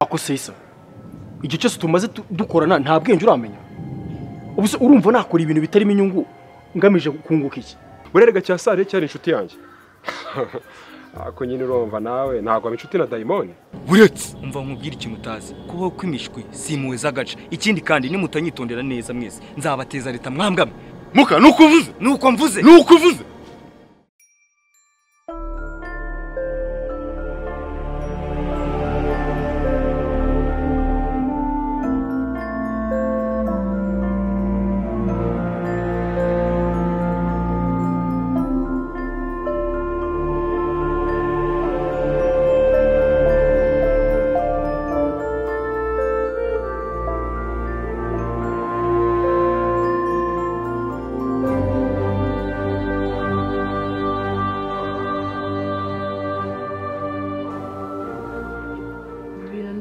Ako sesa igihe cyose tumaze dukorana nta bwenge uramenya. Ubu se urumva nakora ibintu bitarimo inyungu ngamije kunguka iki? Burerega cya sare cyari inshuti yanjye. Ako nyine urumva nawe ntabwo inshuti na dayimoni. Buretse umva nkubwira ikintu utazi, kubaho kwimishwe simuwe zagace. Ikindi kandi nimutanyitondera neza mwese nzabateza leta mwambwamwe. Muka nuko uvuze, nuko mvuze, nuko uvuze.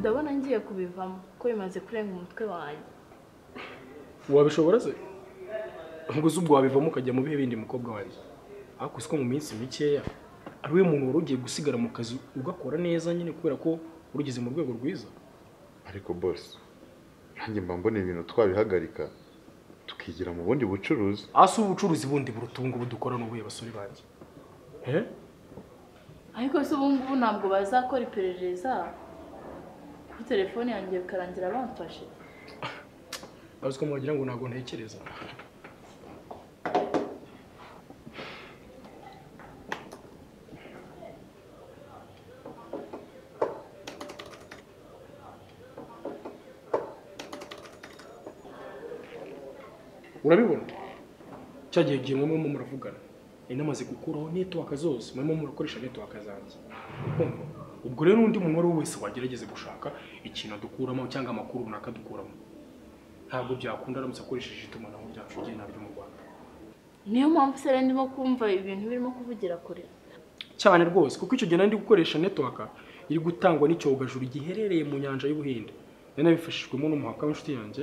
Ndabona ngiye kubivamo ko bimaze kurenga umutwe wanjye. Wabishobora se? Ngo ubwo wabivamo ukajya mu bihe bindi mukobwa wanjye. Ariko siko mu minsi mikeya ari we muntu wari ugiye gusigara mu kazi ugakora neza nyine kubera ko urugeze mu rwego rwiza. Ariko boss, nanjye mba mbona ibintu twabihagarika tukigira mu bundi bucuruzi. Ase ubucuruzi bundi burutungo budukora n'ubuye basore banjye. Eh? Ariko se ubu ngubu ntabwo bazakora iperereza kuri telefone yanjye bikarangira bamfashe. Bazi ko mwagira ngo ntabwo ntekereza. Urabibona? Cyagiye gihe mwe muravugana. Inamaze gukuraho network zose, mwe murakoresha network zanjye. Kumva? Ubwo rero undi muntu wari wese wagerageze gushaka ikintu dukuramo cyangwa amakuru runaka dukuramo, ntabwo byakunda aramutse akoresheje itumanaho ryacu rye naryo mu Rwanda. Niyo mpamvu se ndimo kumva ibintu birimo kuvugira kure cyane rwose, kuko icyo gihe nari ndi gukoresha network iri gutangwa n'icyogajuru giherereye mu nyanja y'Ubuhinde. Nari nabifashijwemo n'umuhaka w'inshuti yanjye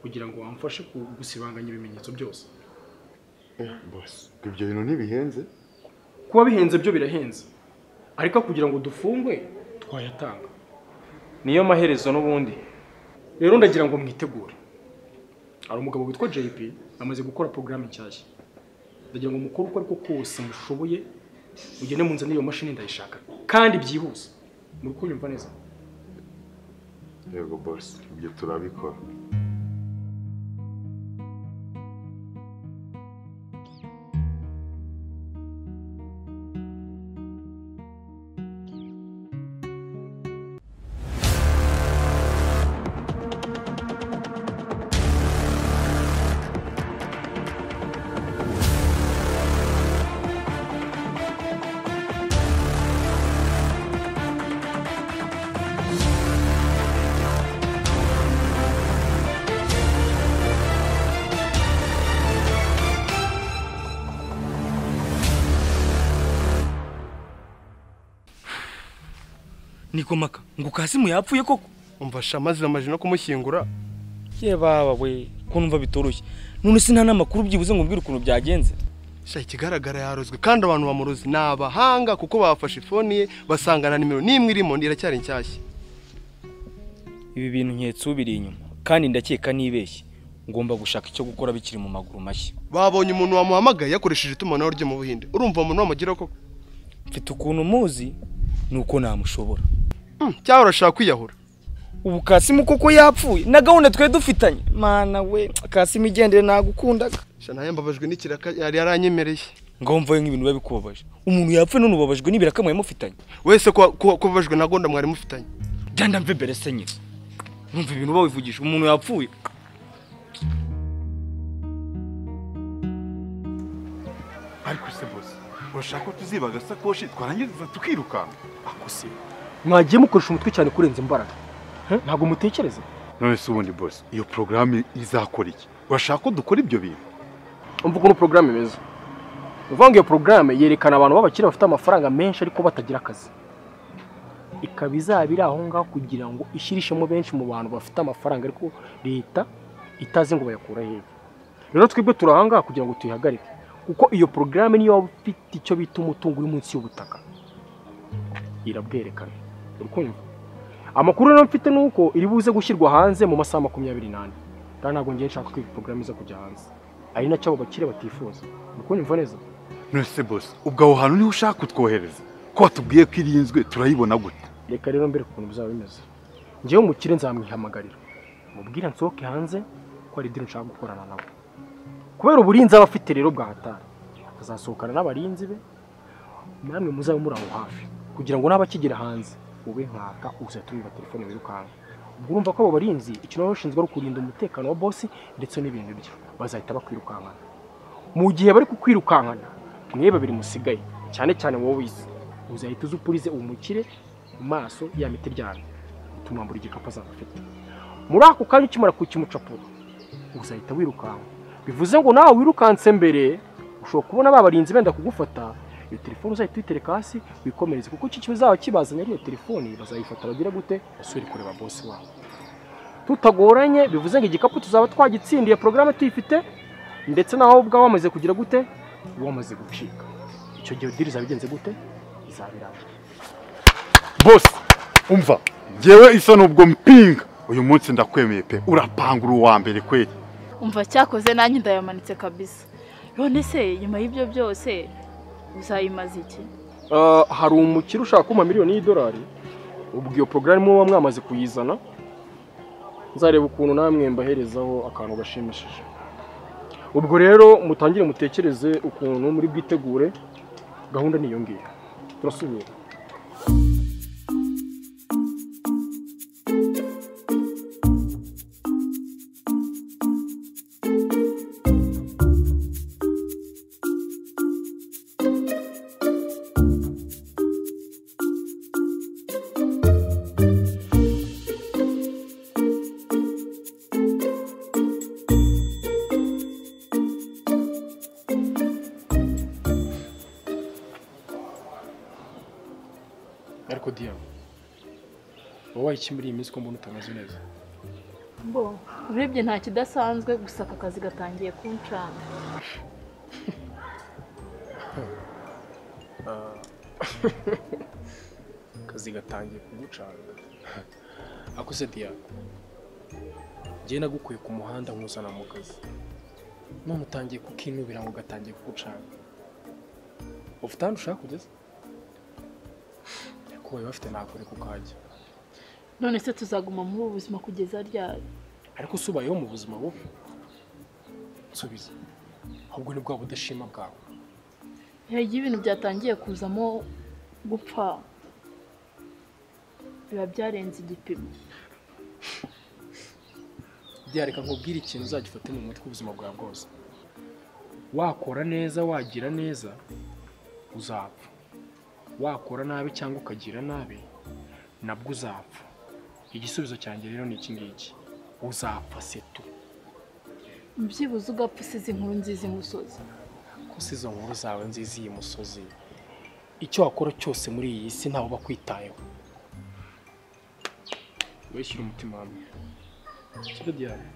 kugira ngo amfashe gusibanganya ibimenyetso byose. Boss, ibyo bintu ntibihenze? Kuba bihenze byo birahenze, ariko kugira ngo dufungwe twayatanga. Niyo maherezo n'ubundi. Rero ndagira ngo mwitegure. Hari umugabo witwa JP amaze gukora programme nshyashya. Ndagira ngo mukore uko ariko kose mushoboye ugende munzanire iyo mashini ndayishaka kandi byihuse. Muri kunyumva neza? Yego boss, ibyo turabikora. Nikomaka ngo Kasimu yapfuye koko? Umva shamaze amaje no kumushyingura. Ye baba we, ko numva bitoroshye. None sinta namakuru byibuze ngo mbwire ukuntu byagenze. Sha ikigaragara yarozwe kandi abantu bamurozi nabahanga kuko bafashe ifoni ye basangana nimero nimwe irimo iracyari nshyashya. Ibi bintu nketse ubiri inyuma kandi ndakeka nibeshye. Ngomba gushaka icyo gukora bikiri mu maguru mashya. Babonye umuntu wamuhamagaye yakoresheje itumanaho ryo mu Buhinde. Urumva umuntu wamugira koko? Mfite ukuntu muzi nuko namushobora. Cyangwa urashaka kwiyahura? Ubu Kasimu koko yapfuye na gahunda twe dufitanye. Mana we, Kasimu igendere nagukundaga. Sha naye mbabajwe n'ikiraka yari yaranyemereye. Ngo mvuye nk'ibintu biba bikubabaje. Umuntu yapfuye none ubabajwe n'ibiraka mwari mufitanye. Wese ko kubabajwe na gahunda mwari mufitanye. Jyanda mve mbere se nyine. Numva ibintu bawivugisha umuntu yapfuye. Ariko se boss, urashaka ko tuziba agasakoshi twarangiza tukirukanka? Ako se mwagiye mukoresha umutwe cyane kurenza imbaraga. Ntabwo mutekereza? None se ubundi boss, iyo programme izakora iki? Urashaka ko dukora ibyo bintu? Umva ukuntu programme imeze. Uvuga ngo iyo programme yerekana abantu b'abakire bafite amafaranga menshi ariko batagira akazi. Ikaba izaba iri aho ngaho kugira ngo ishirishemo benshi mu bantu bafite amafaranga ariko leta itazi ngo bayakura hehe. Rero twebwe turahanga kugira ngo tuyihagarike. Kuko iyo programme niyo waba ufite icyo bita umutungo uri munsi y'ubutaka irabwerekana. Uri kumva? Amakuru rero mfite nuko iri buze gushyirwa hanze mu masaha 24. Kandi ntabwo ngiye nshaka ko iyi porogaramu iza kujya hanze. Ari nacyo abo bakire batifuza. Uri neza? None boss, ubwo aho hantu niho ushaka kutwohereza? Ko watubwiye ko irinzwe turayibona gute? Reka rero mbere ukuntu bizaba bimeze. Ngewe umukire nzamwihamagarira. Mubwira nsohoke hanze ko ari deal nshaka gukorana nawe. Kubera uburinzi aba afite rero bwa hatari. Azasohokana n'abarinzi be. Namwe muzabe muri aho hafi kugira ngo n'abakigera hanze ube nkaka uzatumiba telefone wirukanka. Ubwo urumva ko abo barinzi ikintu baba bashinzwe ari ukurinda umutekano wa boss ndetse n'ibintu bye. Bazahita bakwirukankana. Mu gihe bari kukwirukankana mwe babiri musigaye cyane cyane wowe wize uzahita uza upurize umukire mu maso ya miti ryana tumwambura igikapu azaba afite. Muri ako kanya ukimara kukimucapura uzahita wirukanka. Bivuze ngo nawe wirukanse mbere ushobora kubona babarinzi benda kugufata. Iyo telefone uzahita uyitereka hasi wikomereze, kuko iki kizaba kibazanye ari iyo telefone bazayifata bagira gute basubire kureba boss wabo. Tutagoranye bivuze ngo igikapu tuzaba twagitsindiye porogaramu tuyifite ndetse naho ubwa wamaze kugira gute wamaze gucika. Icyo gihe deal izabigenze gute izabirangira. Boss, umva ngewe isa nubwo mpinga uyu munsi ndakwemeye pe, urapangura uwa mbere kweli. Umva cyakoze nanjye ndayamanitse kabisa. None se nyuma y'ibyo byose uzayimaze iki? Hari umukire ushaka kuma miliyoni y'idolari. Ubwo iyo porogaramu muba mwamaze kuyizana nzareba ukuntu namwe mbaherezaho akantu gashimishije. Ubwo rero mutangire mutekereze ukuntu muri bwitegure gahunda niyo ngiyo. Turasubira. Ariko Diane, wowe iki muri iyi minsi ko mbona utameze neza? Bo, urebye nta kidasanzwe gusa aka kazi gatangiye kuncanga. Akazi gatangiye kugucanga. Ako se Diane, njye nagukuye ku muhanda nkuzana mu kazi. None utangiye kukinubira ngo gatangiye kugucanga. Ufite ahantu ushaka kugeza? Kuba bafite nakore kukajya. None se tuzaguma muri ubu buzima kugeza ryari? Ariko usubayeho mu buzima bubi. Nsubiza. Ahubwo ni bwa budashima bwawe. Iyo ibintu byatangiye kuzamo gupfa biba byarenze igipimo. Byareka nkubwire ikintu uzagifate mu mutwe ubuzima bwawe bwose. Wakora neza wagira neza uzapfa. Wakora nabi cyangwa ukagira nabi nabwo uzapfa. Igisubizo cyanjye rero ni iki ngiki, uzapfa setu. Byibuze ugapfa usize inkuru nziza imusozi. Ko sizo nkuru zawe nziza iyi musozi, icyo wakora cyose muri iyi si ntawe bakwitayeho. Wishyira umutima hamwe. Sibyo Diane?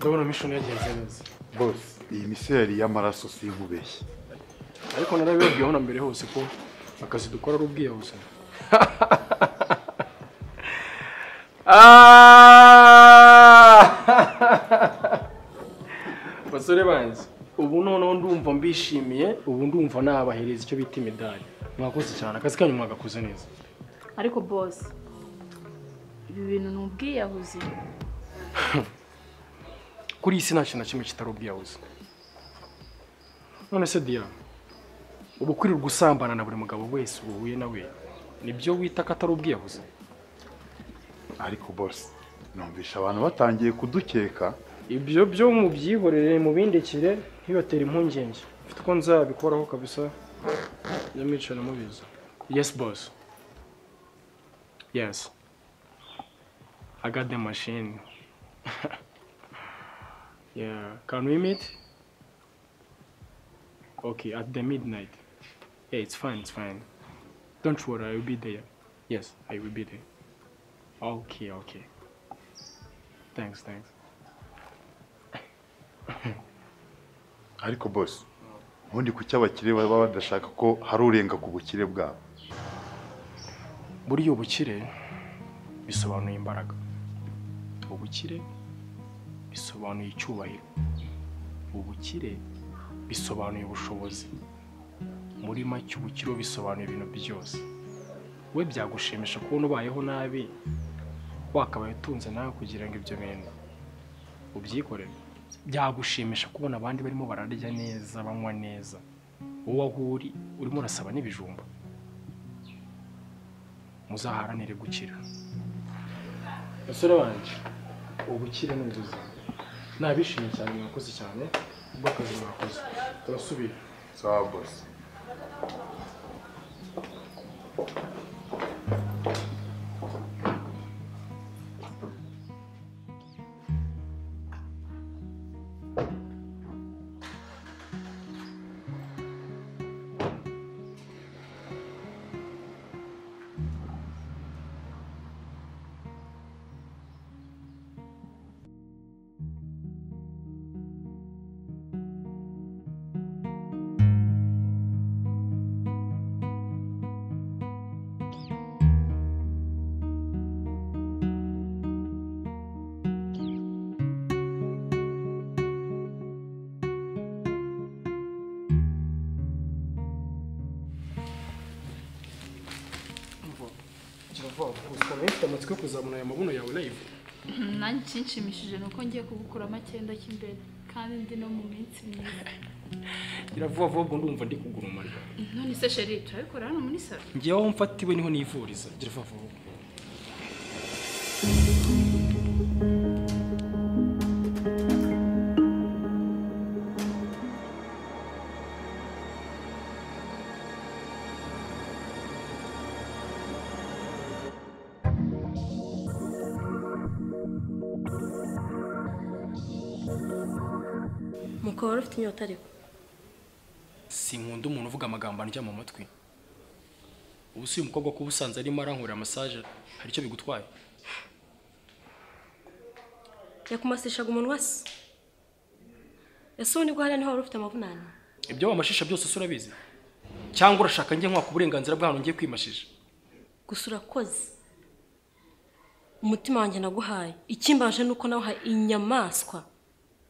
Ndabona mission yagenze neza. Boss, iyi miseri y'amaraso sinkubeshye. Ariko narabibabwiye na mbere hose ko akazi dukora ari ubwiyahuzi. Basore banze, ubu noneho ndumva mbishimiye, ubu ndumva nabahereza icyo bita imidari. Mwakoze cyane, akazi kanyu mwagakoze neza. Ariko boss, ibi bintu ni ubwiyahuzi. Kuri iyi si nta kintu na kimwe kitari ubwiyahuzi. None se Dia, ubu kwirirwa usambana na buri mugabo wese uhuye nawe, nibyo wita ko atari ubwiyahuzi? Ariko boss, numvisha abantu batangiye kudukeka. Ibyo byo mubyihorere mubindekire ntibatere impungenge. Mfite uko nzabikoraho kabisa. Nyamicara mubizi. Yes boss. Yes. I got the machine. Yeah, can we meet? Okay, at the midnight. Yeah, it's fine, it's fine. Don't worry, I will be there. Yes, I will be there. Okay, okay. Thanks, thanks. Ariko boss, ubundi kuki abakire baba badashaka ko hari urenga ku bukire bwabo? Buriya ubukire bisobanuye imbaraga. Ubukire bisobanuye icyubahiro. Ubukire bisobanuye ubushobozi. Muri make ubukire bisobanuye ibintu byose. We byagushimisha kubona ubayeho nabi wakabaye utunze nawe kugira ngo ibyo bintu ubyikorere. Byagushimisha kubona abandi barimo bararya neza banywa neza, wowe aho uri urimo urasaba n'ibijumba. Muzaharanire gukira. Basore banje, ubukire ni ubuzima. Nabishimye cyane, mwakoze cyane ubwo akazi mwakoze. Turasubira. Sawa boss. Ufite amatsiko yo kuzamura aya mabuno yawe live? Nanjye ikinshimishije ni uko ngiye kugukuramo akenda k'imbere kandi ndi no mu minsi myiza. Gira vuba vuba ubwo ndumva ndi kugurumana. None se chérie, turabikora hano muri salo? Ngewe aho mfatiwe niho nivuriza. Gira vuba vuba. Mukaba ufite inyota ariko sinkunda umuntu uvuga amagambo andya mu matwi. Ubu si umukobwa ko ubusanzwe arimo arankorera massage, hari icyo bigutwaye? Yakumasishaga umunwa se? Ese ubundi bwo hariya niho wari ufite amavunane? Ibyo wamashisha byose se urabizi? Cyangwa urashaka njye nkwaka uburenganzira bw'ahantu ngiye kwimashisha? Gusa urakoze. Umutima wanjye naguhaye. Ikimbaje nuko nawuhaye inyamaswa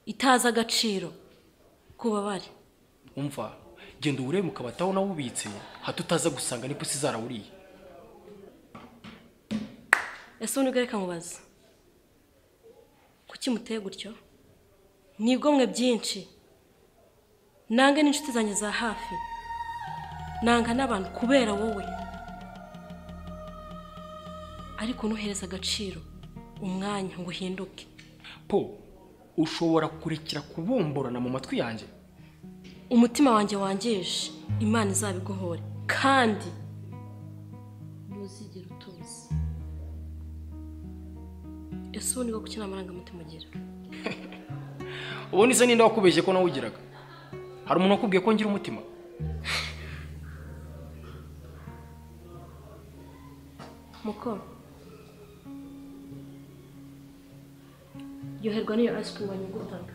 itazi agaciro kubabare. Umva, genda urebe mukabataho nawe ubitse, hato utaza gusanga n'ipusi zarawuriye. Ese ubundi reka nkubaze, kuki muteye gutyo? Nigomwe byinshi, nange n'inshuti zanjye za hafi, nanga n'abantu kubera wowe. Ariko ntuhereza agaciro umwanya ngo uhinduke. Po, ushobora kurekera kubomborana mu matwi yanjye? Umutima wanjye wangije, Imana izabiguhore kandi ntuzigera utuza. Ese ubundi bwo kuki nta marangamutima ugira? Ubundi se ninde wakubeshye ko nawugiraga? Hari umuntu wakubwiye ko ngira umutima? Muko, Ryoherwa n'iyo ice cream wanyugutaga.